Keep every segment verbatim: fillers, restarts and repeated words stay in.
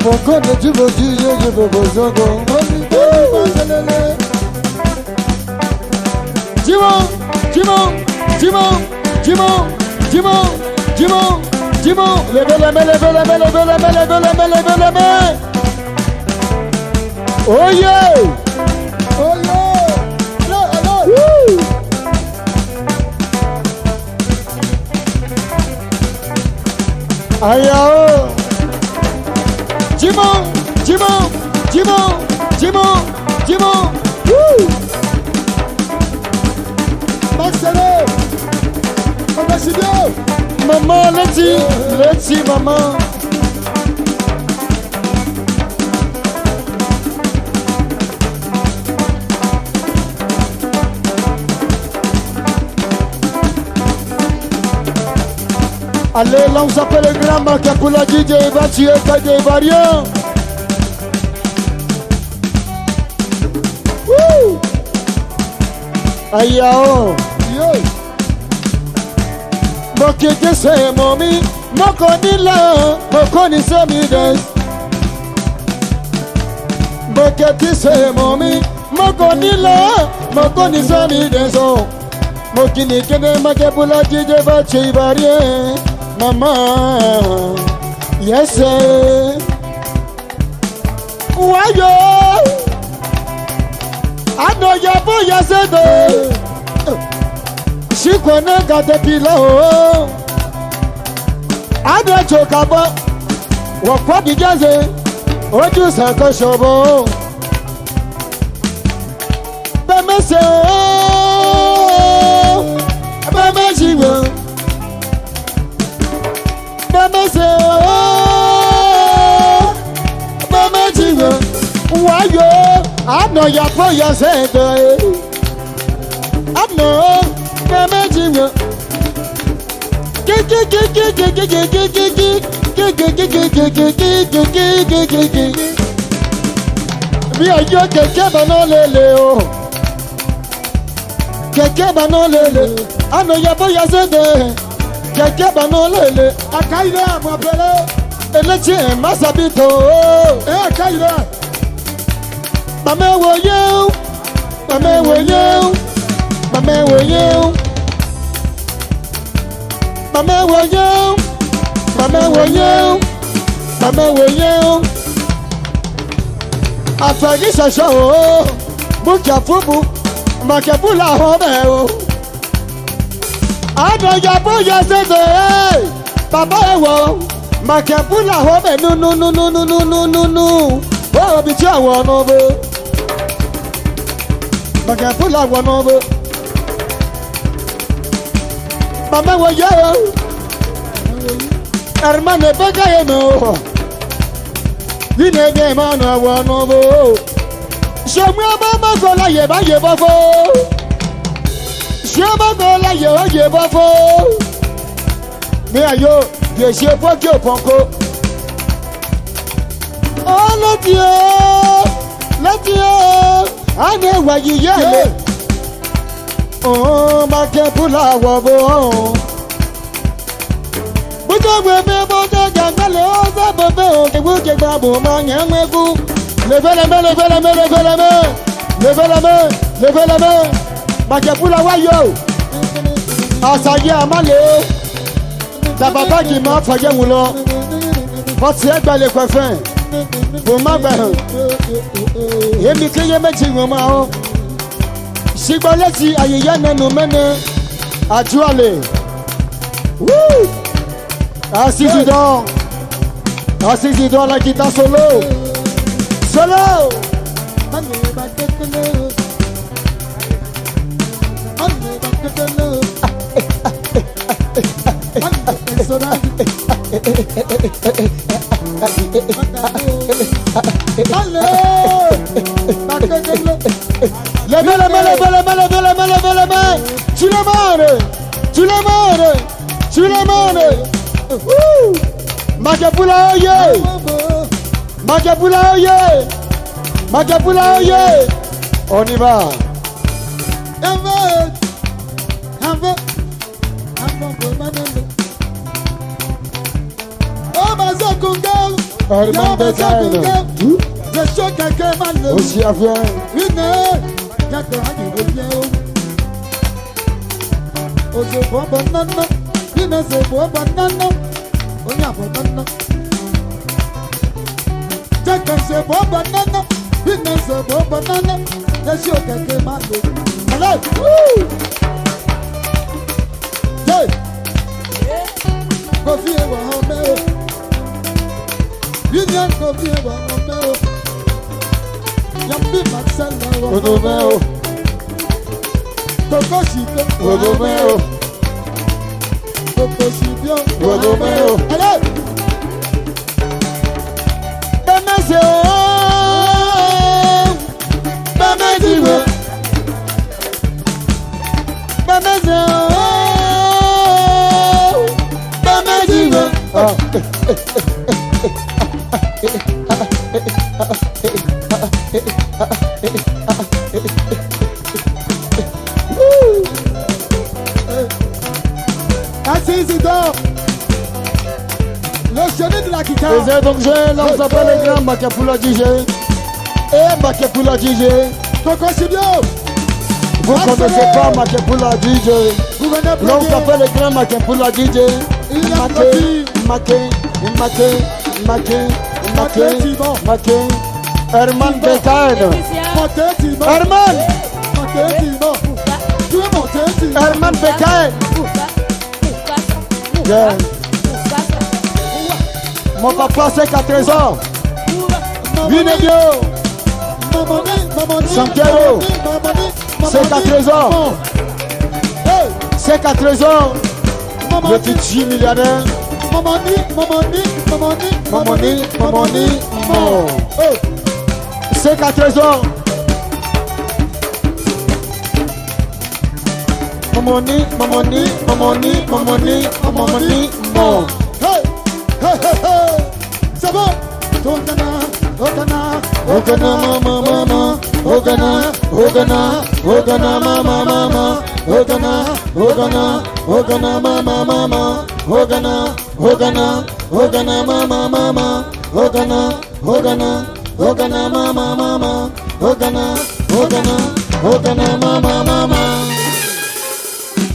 Moko ne jibo jiye ye bobo zogo. Jimo, jimo, jimo, jimo, jimo, jimo, jimo. Lebe leme, lebe leme, lebe leme, lebe leme, lebe leme. Oye! Oye! Hello, hello. Woo! Aya o. Jimo, jimo, jimo, jimo, jimo. Woo! Marcelo. Ambassadeur. Mama, leti, leti, mama. Allez, lance un peu les grands marques pour la D J Eva, tu es pas de variant. Woo! Aya o. Yo. Mokete se momi, moko ni la, moko ni se mi des. Mokete se momi, moko ni la, moko ni se mi des o. Mo kini kene make bula jije ba chei barie. Mama. Yes, eh. Wayo. Ano ya bo ya se do. Shikwana gade pila o. Ano choka bo. Wakwa di jaze. Oju sa ko shobo. Bemese o. Bemeji wo. Bemese o, bemeji wo, wayo, ano ya po ya se do e. Ano, bemeji wo. Ki, ki, ki. Mi ayo keke ba no lele o. Keke ba no lele, ano ya bo ya se de. Keke ba no lele, akaire amwa pele. Eleche masabito. E akaire. Mame wo ye o, mame wo ye o, mame wo ye o. Mame wo ye o, mame wo ye o, mame wo ye o. Afagi sasa o, bukia fubu, make bula ho be o. Ano ya bo ya se de, baba e wo, make bula ho be nu, nu, nu, nu. O, bi cha wo no bo. Make bula wo no bo. Mame wo ye o. Hermano, pega ye no. Vine de mano a wo no bo. Shomwe mama kola ye ba ye ba fo. Shomwe kola ye ba ye ba fo. Mi ayo, ye she fo kyo ponko. Oh, letio, letio. Ane wa yi ye le. Oh, make bula wo bo. Buto gbe be bo de gangale o za bo be o ke bu ke gba bo ma nya mwe ku. Leve leme, leve leme, leve leme. Leve leme, leve leme. Make bula wa yo. Asaye amale. Tababa ki ma faye wulo. Fati egba le kwe fen. Bo ma gbe han. Emi ke ye meji wo ma o. Shigba leti aye ya nenu mene. Ajuale. Woo! Asisi don. Asisi don la guitare solo. Solo. Lebe, lebe, lebe, lebe. Tulemane, tulemane, tulemane. Woo! Make bula oye. Make bula oye. Make bula oye. On y va. Ave, ave, ave, ave. O mazokunga, Herman Bekain. Osia fia. Hello. Woo. Hey. Kofi e wa home o. William Kofi e wa home o. Yambi Marcel wa home o. Toko Shito wa home o. Toko Shibio wa home o. Hello. Bemese o. Bemese o. Bemese o. Bemese o. Ah. Assis, donc. Le génie de la guitare. Eza, donc, je lance l'appel au grand Makepoula D J. Eh, Makepoula D J. Toko Shibio. Vous connaissez pas Makepoula D J. Vous venez. Lance l'appel au grand Makepoula D J. Il a Make, Make, Make, Make, Make, Make. Herman Bekain. Herman. Herman Bekain. Yeah. Mon papa, c'est qu'à treize ans. Vinez bien. Chanteur. C'est qu'à treize ans. C'est qu'à treize ans. Le petit G millionnaire. C'est qu'à treize ans. Mamoni, mamoni, mamoni, mamoni, mamoni, mo. Hey, hey, hey, hey. C'est bon. Ogana, ogana, ogana, mama, mama. Ogana, ogana, ogana, mama, mama. Ogana, ogana, ogana, mama, mama. Ogana, ogana, ogana, mama, mama. Ogana, ogana, ogana, mama, mama. Ogana, ogana, ogana, mama, mama.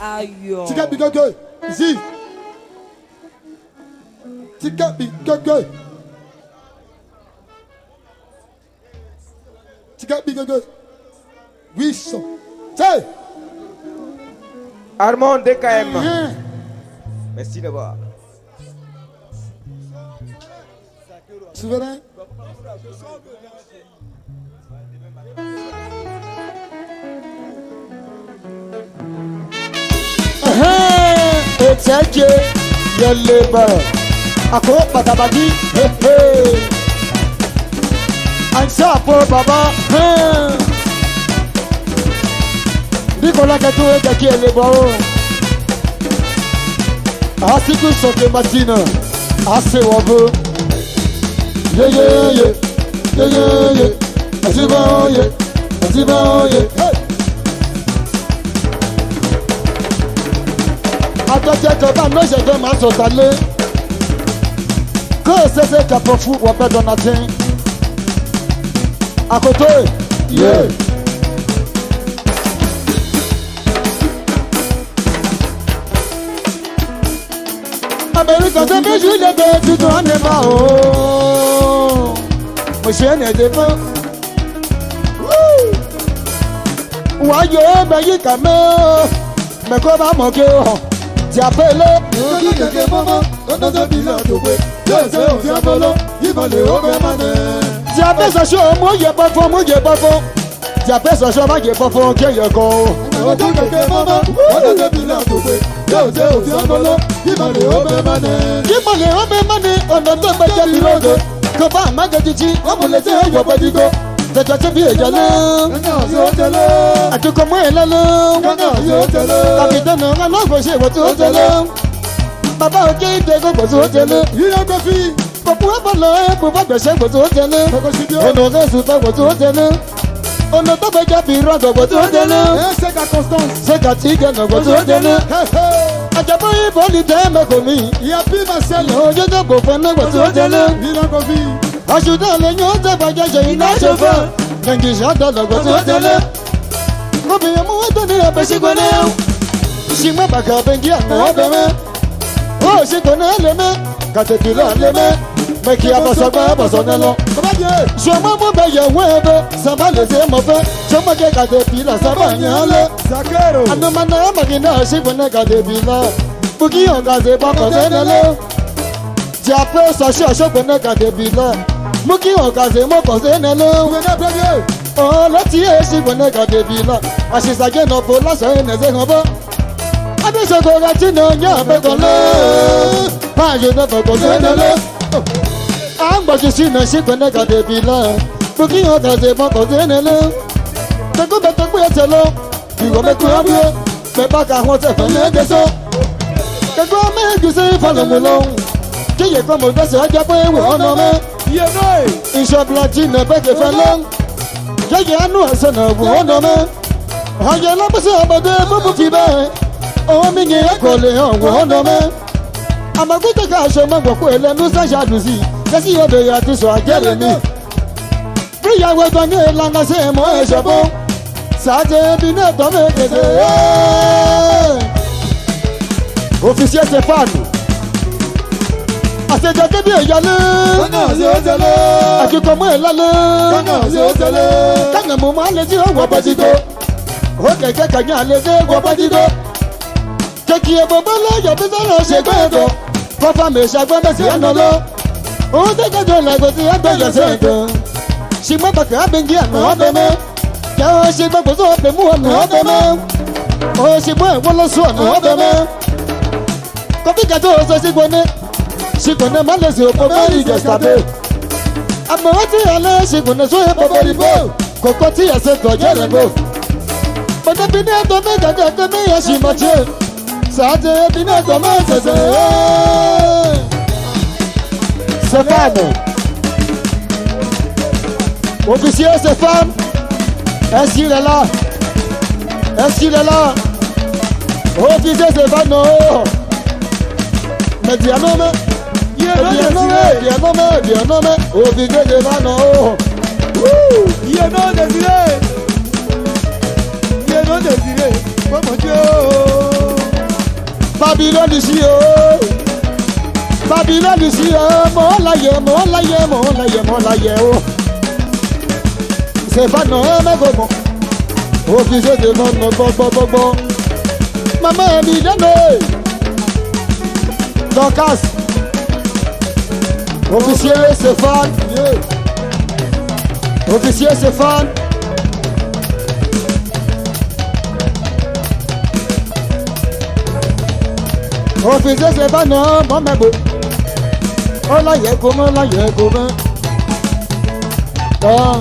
Ayo. Tika bi gogo. Zi. Tika bi gogo. Tika bi gogo. Huit cents. Hey. Armand D K M. Hein. Merci d'abord. Souverain. Ehe, eteke, yeleba. Ako batabagi, hehe. Ansa po baba, he. Nicolas Ketu eteke yeleba o. Asiku soke matina. Ase wabo. Ye, ye, ye. Ye, ye, ye. Aziba, ye. Aziba, ye. Hey. Atɔte kɛ ba no je kɛ ma sɔ sale. Ko sese ka pofu wa pe dona tin. Akoto. Ye. America de be ju le be ju to ane ba o. Mo se ne de mo. Woo! Wa yo be yi ka me. Me ko ba mo ke o. Ti a pe le. Mo ke ke mo mo. Ono de bi la to pe. Yo se o fi a mo lo. Yi mo le o be ma ne. Ti a pe so so mo ye pa fo, mo ye pa fo. Japesa shoma ye fofo ke ye ko. Ono to ke ke mama, ono to bi la to pe. Yo je o fi a mo lo, ki ma le o be ma ne. Ki ma le o be ma ne, ono to be je bi rogo. Ko ba ma je jiji, o mo le je yo ba di go. Je je je bi e je le. Nga yo je le. Atu ko mo e le le. Nga yo je le. Kapitano nga no go je wo to je le. Baba o ke ide go go to je le. Yi yo ko fi. Popo abala, popo agbese gboto tene. Ono Jesu ta gboto tene. Ono to be ja bi ra gboto tene. Eh, c'est qu'à Constance. Se ka ti ke no gboto tene. Hey, hey. Ajabɔ ibo li tɛmɛ komi. Iya pi Marcel. Ojo jabo fana gbɔtu otele. Bila kofi. Asuta le nyo te ba jaja ina sofa. Nangi sada la gbɔtu otele. Kobi ya mu otele ya pesi gbɔne. Sima baka bengi ya na adame. O si gbɔne le me. Katepila le me. Meki abasagba abasonelo. Suama mo be ya webe. Saba le se mo fe. Suama ke katepila saba nyale. Zakero. Anu mana makina si gbɔne katepila. Buki ogaze ba kozenelo. Jape sasho asho gbɔne katepila. Muki ogaze mo kozenelo. Gbɔne bebie. O lati e si gbɔne katepila. Asisa je no pola so ene ze hobo. Abi so go gati no nya be kole. Pa je no be kozenelo. Angba ji si na si gbɔne katepila. Muki ogaze mo kozenelo. Teku be teku ya telo. Igo me kura bie. Me baka ho te fene de so. Ke go me ju se falo mulo. Ke ye ko mo de se aja pe wo no me. Ye no e. Isha blati na be ke falo. Ke ye anu asa na wo no me. Ha ye la bese abade bubu fi be. O mi nye akole ha wo no me. Amaguta ka so ma gwa ko ele nu sa ja duzi. Kasi yo be ya ti so ajere mi. Priya we bange la na se mo e so bo. Sa je bi ne to me ke se. Officier Stéphane. Ase ja ke bi ya le. Kana se o tele. Aki ko mo e la le. Kana se o tele. Kana mo ma le ji o wa ba ji do. O ke ke ka nya le de wa ba ji do. Keki ebo bala ya beza lo se gbe do. Kofa me sa gbe me se ano lo. O te ka do la go ti ando ya se do. Si mo ba ka bengi ano be me. Ya o si mo go so be mu ano be me. O si mo wo lo so ano be me. Kofi ka do so si gbɔne. Si gbɔne ma le si o po ma ri ja sta be. Amo ti ale si gbɔne so e po po ri bo. Koko ti ya se do jere go. Bana bine do me ga ga ga me ya si ma je. Sa je bine do me se se. Stéphane. Officier Stéphane. Est-ce qu'il est là? Est-ce qu'il est là? Officier Stéphane, non. Mais dis-le non, mais. Ye no Désiré. Ye no me, ye no me, officier Stéphane, non. Wouh. Ye no Désiré. Ye no Désiré. Oh mon Dieu. Babylone ici, oh. Babylone ici, oh. Mo la ye, mo la ye, mo la ye, mo la ye, oh. Stéphane, non, mais comment? Officier Stéphane, non, bon, bon, bon, bon. Maman, mi donne. Dorcas. Officier Stéphane. Officier Stéphane. Officier Stéphane, non, bon, mais bon. O la ye ko, o la ye ko, mais. Ah.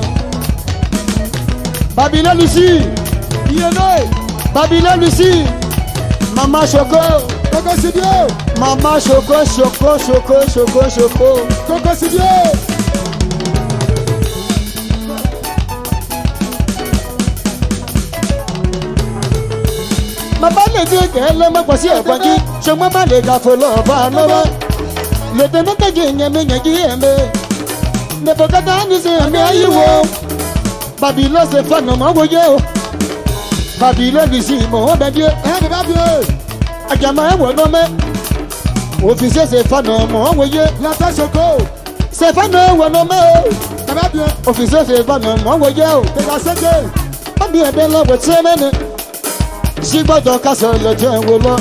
Babylone Lucie. Ye no e. Babylone Lucie. Mama Shoko. Koko Sibio. Mama Shoko, Shoko, Shoko, Shoko, Shoko. Koko Sibio. Ma ba le di ke le ma kwasi akwagi. Shoma ma le ga folo ba no ba. Le te no te gi nye mi nye gi eme. Ne bo ga da ni se mi ayi wo. Babylone Stéphane ma wo ye o. Babylone Lucie mo be die. Eh, be ba bi o. Ajama e wo no me. Officier Stéphane mo wo ye. La ta soko. Stéphane wo no me. Be ba bi o. Officier Stéphane mo wo ye o. Te ga se de. Ba bi e be lo we se me ne. Shigbo Dorcas le je wo lo.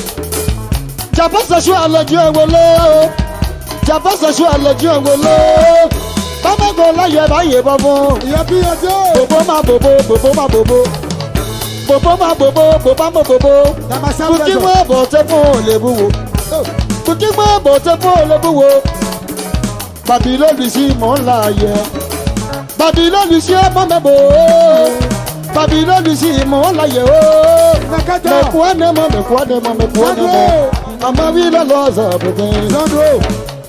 Japa Joshua le je wo lo. Japa Joshua le je wo lo. Ba ma go la ye ba ye ba mo. Ye bi ye je. Bobo ma bobo, bobo ma bobo. Bobo ma bobo, bobo ma bobo. Buki mo bo te fo le bu wo. Buki mo bo te fo le bu wo. Babylone Lucie mo la ye. Babylone Lucie mo me bo. Babylone Lucie mo la ye o. Nakata. Me kwa ne mo, me kwa ne mo, me kwa ne mo. Mama wi la lo za bebe. Zando.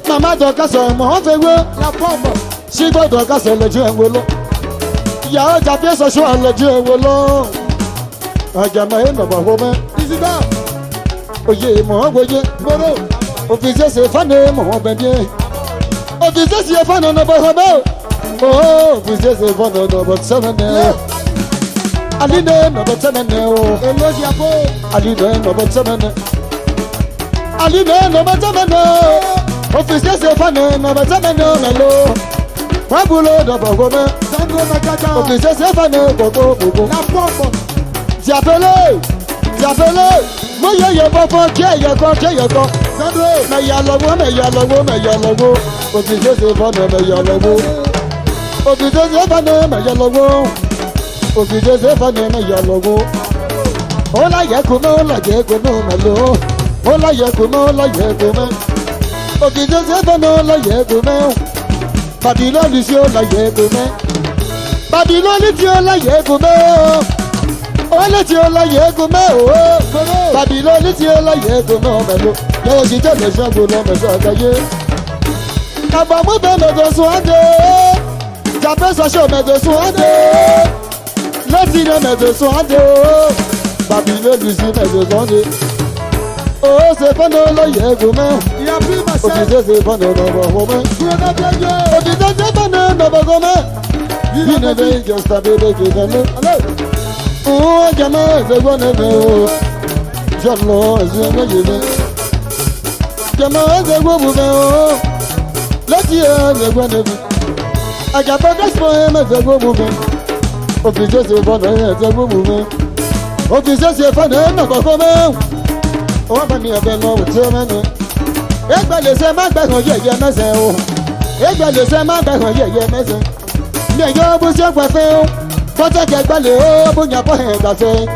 Mama Dorcas mo fe wo. La pomba. Shigbo Dorcas le je wo lo. Ya ja pe so so le je wo lo. Ajama e no ba wo me. Isiba. Oye, mo, oye. Moro. Officer Stéphane, mo, bebie. Officer Stéphane, no, bo, ho, bo. Oh, Officer Stéphane, no, bo, semene. Aline, no, bo, semene, o. Elogia, bo. Aline, no, bo, semene. Aline, no, bo, semene. Officer Stéphane, no, bo, semene, melo. Wabulo, no, bo, gome. Sandro Nakata. Officer Stéphane, bo, bo, bo, bo. La Pombo. Diabele, diabele. Mo yeye fofo, ke ye ko, ke ye ko. Sandro. Meyalowo, meyalowo, meyalowo. Officer Stéphane, meyalowo. Officer Stéphane, meyalowo. Officer Stéphane, meyalowo. Ola ye kume, ola ye kume, melo. Ola ye kume, ola ye kume. Officer Stéphane, ola ye kume. Babiloni ti ola ye kume. Babiloni ti ola ye kume o. Ole ti ola ye kume o. Babiloni ti ola ye kume o, melo. Ye o si te le shangu lo me sa ka ye. Kaba mu be me do suande. Jape sa sho me do suande. Lati ne me do suande o. Babiloni si me do suande. O Stéphane, ola ye kume. Ya bi ma se. Officer Stéphane, no, bo, gome. Gure na be ye. Officer Stéphane, no, bo, gome. Ine be just a be be ke na. Hello. O, jama, ze gone be o. Jalo, ze gone be. Jama, ze gone be o. Lati ye, ze gone be. Aja ba gas mo e me ze gwo bu be. Officer Stéphane e ze gwo bu be. Officer Stéphane e na ba ko me. O ba mi e be no te me ne. Egba le se ma gba ho ye ye me se o. Egba le se ma gba ho ye ye me se. Mi e yo bu se gba fe o. Bo te ke gba le o bu nya bo he gba se.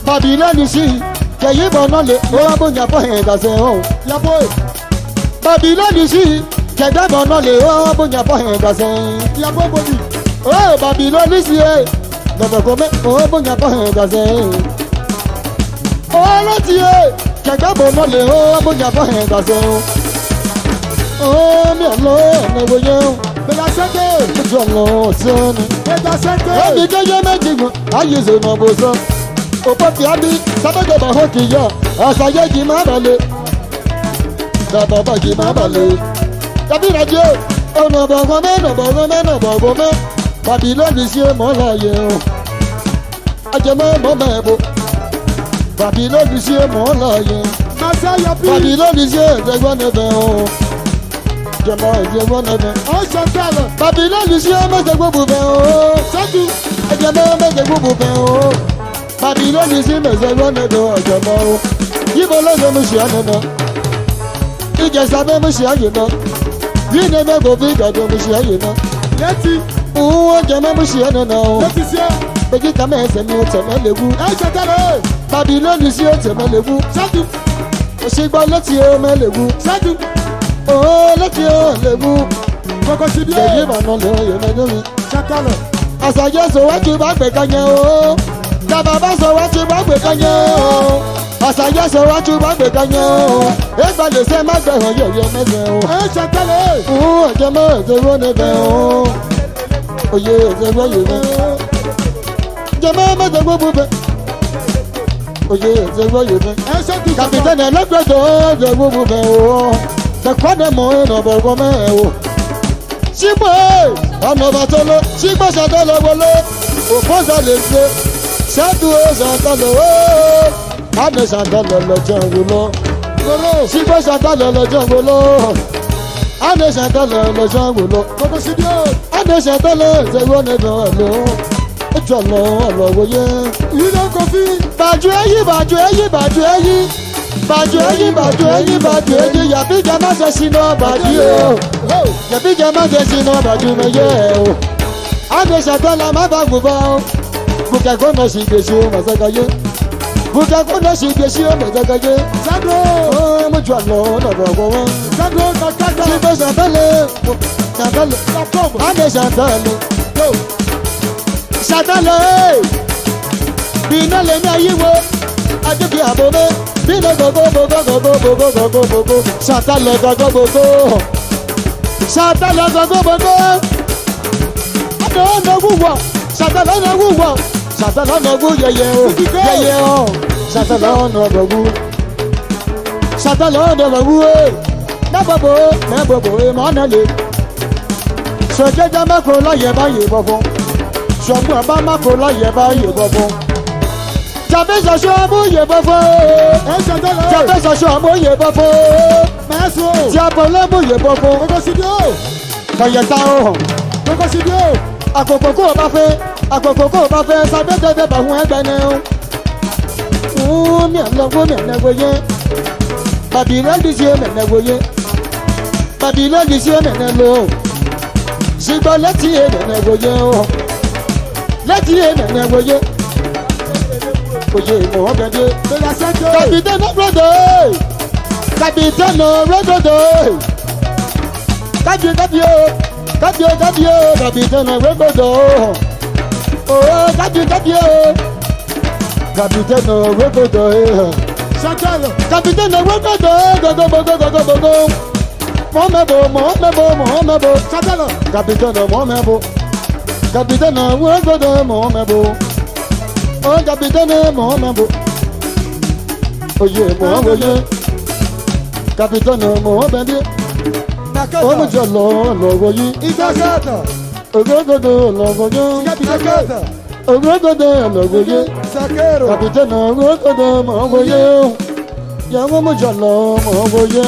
Babiloni si. Ke yi bo no le o bu nya bo he gba se o. Ya bo. Babiloni si, kegbe bo no le o bu nya bo he gba se. Ya bo bo bi. O Babiloni si e. No bo ko me o bu nya bo he gba se. O lati e. Kegbe bo no le o bu nya bo he gba se. O mi alo na wo ye. Bela seke. Ku jo lo so ni. Bela seke. Ebi ke ye me ti gun. Ayi zo no bo so. O pa ti abi. Sabe ke ba ho ki ya. Asa ye ki ma ba le. Baba ba ki ma ba le. Tabi radio. O no bo go me, no bo go me, no bo go me. Babiloni si e mo la ye o. Aje me mo me bo. Babiloni si e mo la ye. Masaya bi. Babiloni si e ze gwa ne be o. Jama e ze gwa ne be. O Santala. Babiloni si e me ze gwa bu be o. Satu. Aje me me ze gwa bu be o. Babiloni si me ze gwa ne do ajama o. Yibo lo zo mu si anana. Ije sabe mu si ayina. Yine me go bi ga do mu si ayina. Leti. Uwo jama mu si anana o. Leti si a. Beji ka me se mi o te me lewu. E se tele. Babiloni si o te me lewu. Sadu. O si gba leti o me lewu. Sadu. O leti o lewu. Koko si bi e. Beji ma no le o ye me do mi. Shatalo. Asa Jesu wa tu ba gbe ka nye o. Ka baba so wa tu ba gbe ka nye o. Asa Jesu wa tu ba gbe ka nye o. Egba le se ma gbe ho ye ye me se o. E shatalo. U je me ze wo ne be o. Oye ze wo ye me. Je me me ze wo bu be. Oye ze wo ye me. E shatalo. Kapiteni le gbe do ze wo bu be o. Ze kwa ne mo e no bo go me o. Shigbo e, ono batolo, shigbo shatalo wolo, opo za le se, shatu e shatalo e, ane shatalo lo jangulo. Goro, shigbo shatalo lo jangulo, ane shatalo lo jangulo. Kodo sidio, ane shatalo ze wo ne do lo, jolo lo wo ye. Ino kofi. Baju eyi, baju eyi, baju eyi. Baju eyi, baju eyi, baju eyi, ya bi jama se si no baju o. Ya bi jama se si no baju me ye o. Ane shatala ma ba gu ba o. Buka ko no si gbe si o ma sa ka ye. Buka ko no si gbe si o ma sa ka ye. Sandro. O, mo jwa lo na ba go wa. Sandro na ka ka. Si be shatale. Shatale. Ane shatale. Yo. Shatale. Bina le mi ayiwo. Ajoki abo me. Bina gogo gogo gogo gogo gogo gogo. Shatale gogo gogo. Shatale gogo gogo. Ano no guwa. Shatale no guwa. Shatale no gu ye ye o. Ye ye o. Satala no bogu. Satala no bogu e. Na bobo, na bobo e, ma na le. Sojeja ma ko la ye ba ye bofo. Somu ba ma ko la ye ba ye bofo. Jabe sa so amu ye bofo. Ẹ Satala. Jabe sa so amu ye bofo. Mẹ́sù. Ti a bolo mu ye bofo. Koko si bi o. Kọyẹ ta o. Koko si bi o. Akoko ko ba fẹ. Akoko ko ba fẹ. Sabe tẹ fẹ ba hun ẹgbẹ nẹ o. Wumi alọgo mẹnẹ woye. Babiloni si mẹnẹ woye. Babiloni si mẹnẹ lo. Sigbo lẹti mẹnẹ woye o. Lẹti mẹnẹ woye. Oye mo bẹnde. Kapiteni Rodo. Kapiteni Rodo. Kabi kabi o. Kabi kabi o. Kapiteni Rodo. O kabi kabi o. Kapiteni Rodo. Satala. Kapiteni Rodo. Gogo bogo gogo bogo. Mo mebo, mo mebo, mo mebo. Satala. Kapiteni mo mebo. Kapiteni Rodo mo mebo. O kapiteni mo mebo. Oye mo woye. Kapiteni mo bẹnde. Nakata. O mo jalo lo woye. Itakata. Ogogodo lo woye. Nakata. Ogogodo lo woye. Sakero. Kapiteni ogogodo mo woye. Ya mo mo jalo mo woye.